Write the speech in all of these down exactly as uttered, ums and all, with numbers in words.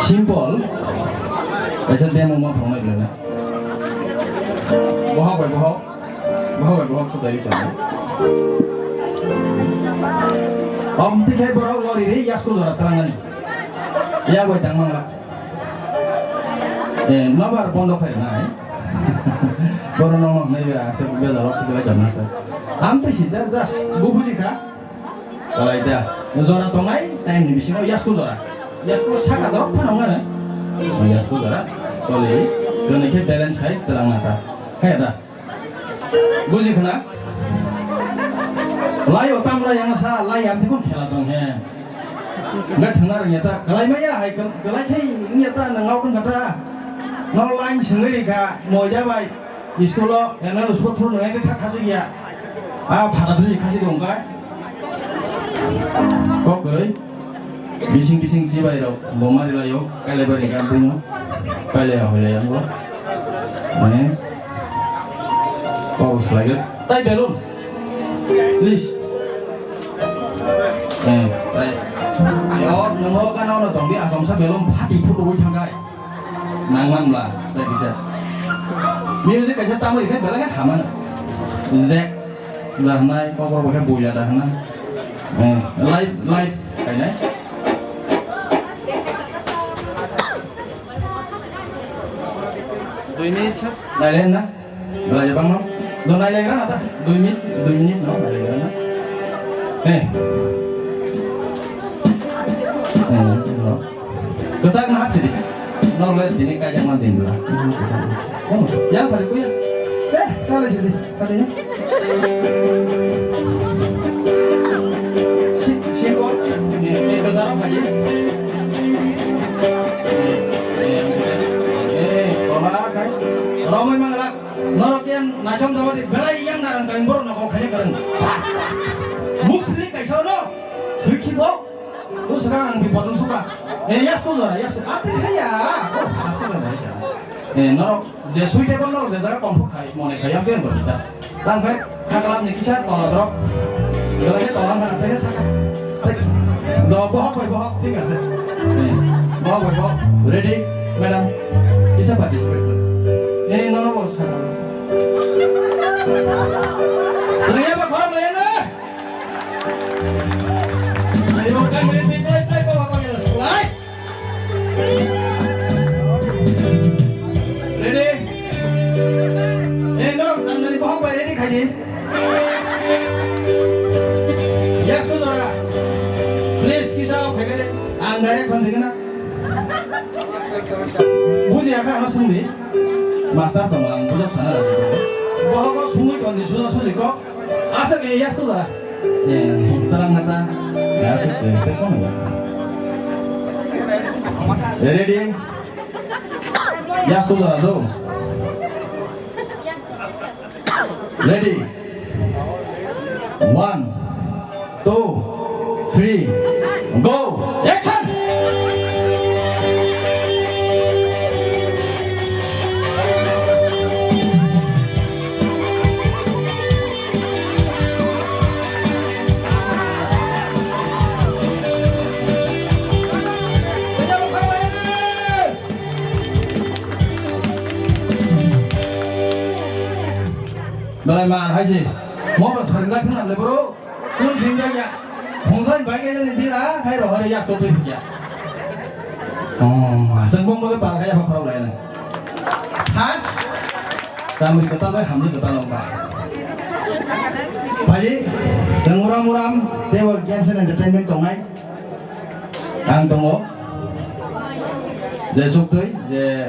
Simple. Kaisa demo ma phunuknai belai na. Bohok bai bohok. Bohok bai bohok sudai tong. Om tikhe borok lori ri yasku jora twlangani. Yak bai tang mangla. Eh, nobar bondo khai nai. Boro no nai be ase be jaro kidra jamna sa. Am te sida just bu buji kha. Kalai da. Jora tongnai time ni bisingo yasku jora. Yasku saka dorok phano ngana. Yasku jora. Tole tole khe balance hai twlang na ta. Hai da. Buji khna? Lai o tam lai yang sa lai yang tikun khela tong he. Ga thangna rang ya ta kalai maya hai kal-, kalai khai ya ta nang ngau tong kata. No line sengri kha moja bai. School o eno sot sot nang kha khasi ya. A phara thai khasi dong kai. Kok kwrwi. Bising bising chibai rok bo mari laio, kailai bari gam tino, kailai hoi lai ango. Mane, kok slai gel. Tai balloon. Please. Eh, tai. Ayo, nongo kana ono tongdi, asomsa balloon phati phutu oi thangkai. Nangman bla, tai bisa. Music kaisa tamwi khe belai khe hamano. Jack. Dahnai, kokro bo khe buya dahnai. Eh, live, live, kainai. Dui minute sir. Nailen na? Belai bang no? Do nailen na ta? Dui minute, dui minute no, nailen na? Eh. Eh, no. Kwchak ma hapsidi. Norok le tini kaijakma din bwla. Yang phari kuya. Eh, kale sidi. Kale ya. Si, si ko. Eh, eh, kwcharo phai. Eh, eh, tola kai. Romoi mangla. Norok yang nachom jawadi belai yang narang karing borok nokol khanya karing. Mukli kaisa no. Suichi bo. Bwswkang ang bipodno suka. Eh, yasku jora, yasku. Ate khaya. Oh, aswk bai sa. Eh, norok je suitable norok je jaga comfort khai, mone khai, ang khe bwrwi ta. Tang khai, khaklam ni kisa tola drop. Belai khe tola mana tei saka. Tei. Do bohok bai bohok, thik ase. Eh, bohok bai bohok. Ready, madam? Kisa participate. Eh, no, no, saka. Sering apa khorok layan na? Ayo, kan, ready, play, play, play, play, play. Ready? Eh, no, Tanzani, bohok bai ready khaidi. Yes, ko jora. Please, kisa o phai khaidi. Ang direction dikhe na. Bujiya kha, ano sungdi. Master tong, ang bujok sana. Bohok o sungui tongdi, suja suji kok. Asa ke yas tu lara. Eh, terang kata. Ya, asa se, te kono ya. Ready? Yas tu lara tu. Ready? One, two, three, go! Action! Belai mar hai se. Mo ba saringjak thang le bro. Kun singjak ya. Khongsa bai ga ni dila khai ro hari yak to tui ya. Oh, asang bong mo ba khai ba khorok lai na. Has. Samri kata bai hamni kata long ba. Bai, sang muram muram, te wa games and entertainment tongnai. Ang tongo. Je suktwi, je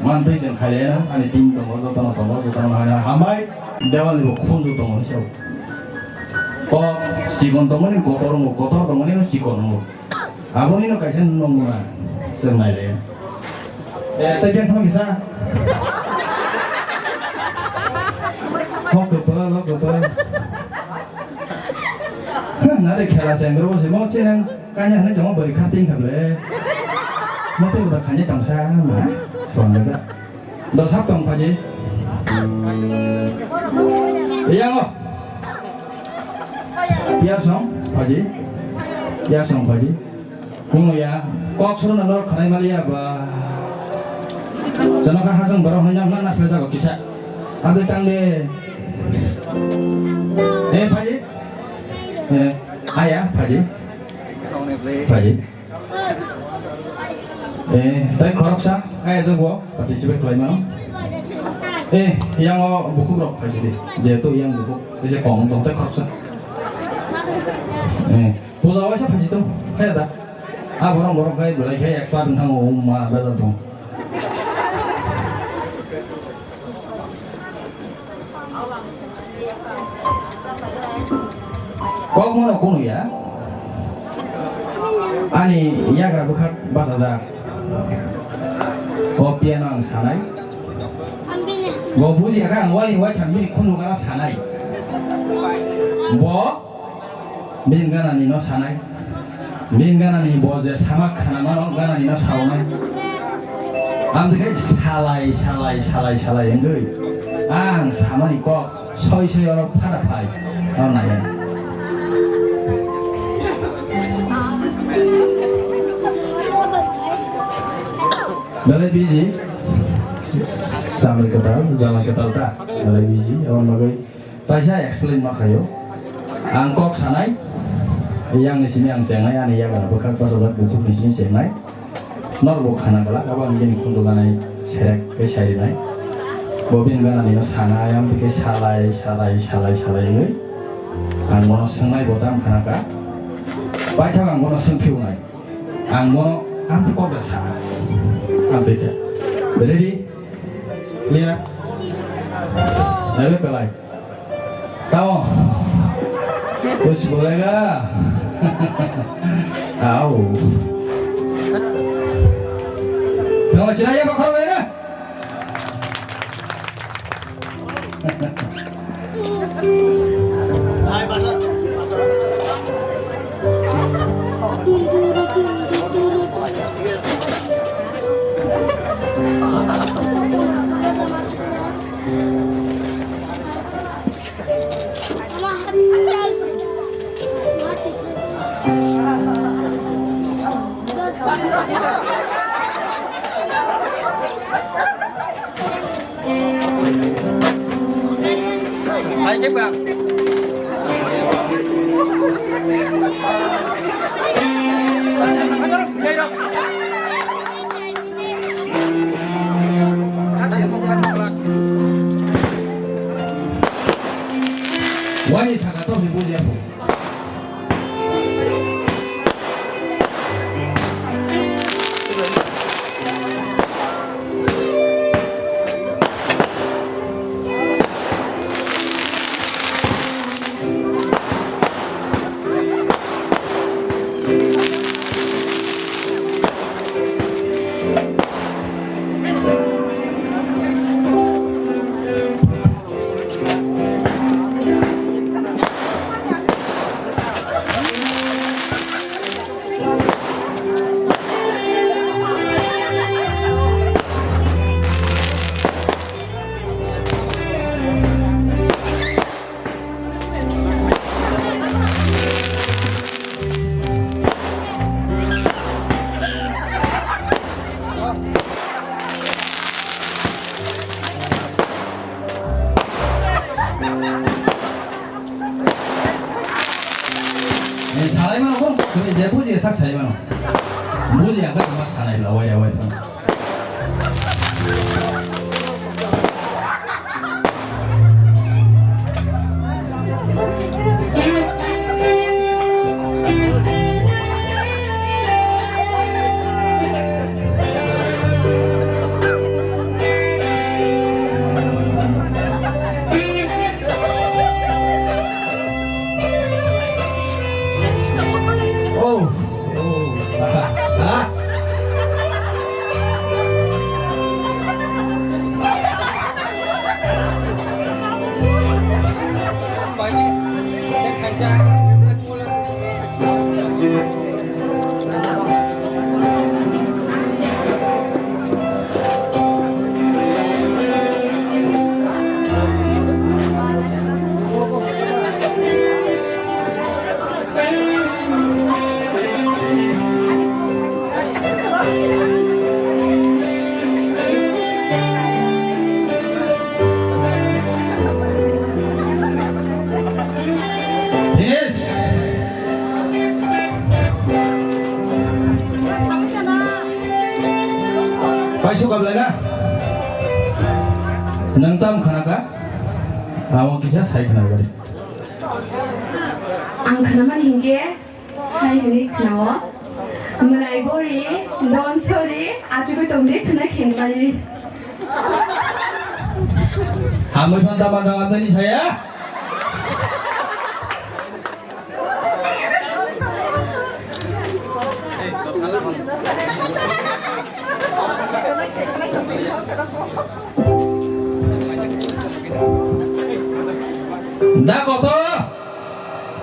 mantwi chwng khailaiya, ani team tongo, jotono tongo, jotono hai hambai. Dewal ni bo khunju tongo, hiso. Kok chikon tongmani kotor wngo, kotor tongmani no chikon wngo. Aboni no kaisa nungmung na, chwng nailaiya. Eh, tei biyang thangma kisa. Kok kwpal, kok kwpal. Huh, nare khela sengro bo se mo chinang. Kanya hwnwi tongma bwrwi kha ting kha ble. Motwi bo da khani tongsa ma. Swang gaja. Do sap tong phaji. Yango. Ya song phaji. Ya song phaji. Kuno ya. Kok suru na lor khanai maliya ba. Jono kha hasang borok hwnjak na naslai jago kisa. Ate tang de. Eh, phaji. Eh, aya, phaji. Phaji. Eh, tai khoroksa, aya jabo participate khlai mano. Eh, yang o bukhuk rok phaji di. Jehetu yang bukhuk, eh, je kom tong tai khoroksa. Eh. Puja waisa phaji tong, hai da. A borok borok khai belai khai expert wng thango, um, ma da da tong. Kok mono kunu ya. Ani yagra bwkhak bachajak. O piano ang sanai. Bo buji kha ang wai wai thang bini khunu gana sanai. Bo Bini ganani no sanai. Bini ganani bo je sama khana mano, ganani no saonai. Amtwi khe salai, salai, salai, salai wngwi ang samani kok soi soi oro phara phai. Oro nai. Belai busy. Samri kwtal, jalai kwtal ta. Belai busy. Oro nogwi. Kaisa explain ma khaio. Ang kok sanai, yang ni simi ang chengnai, ani yagra bwkhak bachajak bukhuk ni simi chengnai. Nor bo khana glak, abo ang bini khundu ganai serek khe sai rinai. Bo bini ganani no sanai, ang tike salai, salai, salai, salai wngwi. Ang bono swngnai bo tang khana kha. Paithak ang bono swngphiunai. Ang bono ang twi kok da sa. Ang twi khe. Ready? Clear? Naibe kwlai. Tamo. Kuch bolega. Au. Tamo sinaya bakhor bolega. Hai khe ba. Wani saka to ni buji apo. Eh, salai mano kok, kok, je buji sak sai mano. Buji ang kok mas salai la, wai, wai. Oh. Oh. Nwng tam khna kha? Amo kisa sai khna bari. Ang khnamani hinkhe hai hwnwi khnao, "Mwnai bori, don sori, achugwi tongdi khna khenmani." Hamwi phan ta manrang amtani saya. Da koto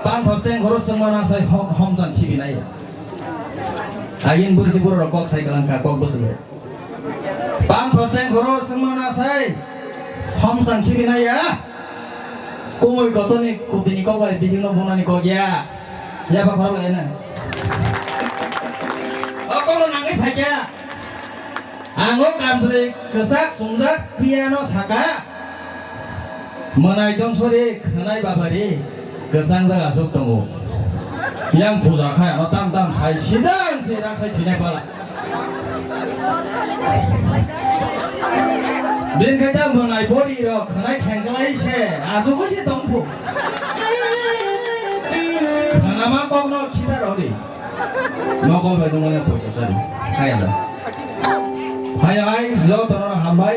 panthor cheng khoro chwngma nasai hom, homchan khibi nai. Ayin bursi buro rok kok sai kalang ka kok bwswk. Pang thorcheng khoro swngmana sai. Homsang khibi nai ya. Kumui kotoni kutini kok bai bisingno bunani kok ya. Ya ba khorok lai na. O kono nangwi phaikya. Ang o kamchwlwi kwchak sumjak phiyano saka. Mwnai dongsori khwnai babari kwchang jaga aswk tongo. Yang puja khai ano tam tam sai sidang se rak sai thinai pala. Bini khai ta mwnai bori rok khwnai khengklai se aswk se tongphu. Khwnama kokno khita rodi. Mokol bai nungmani poito sari. Hai ano. Hai hai jotono hambai.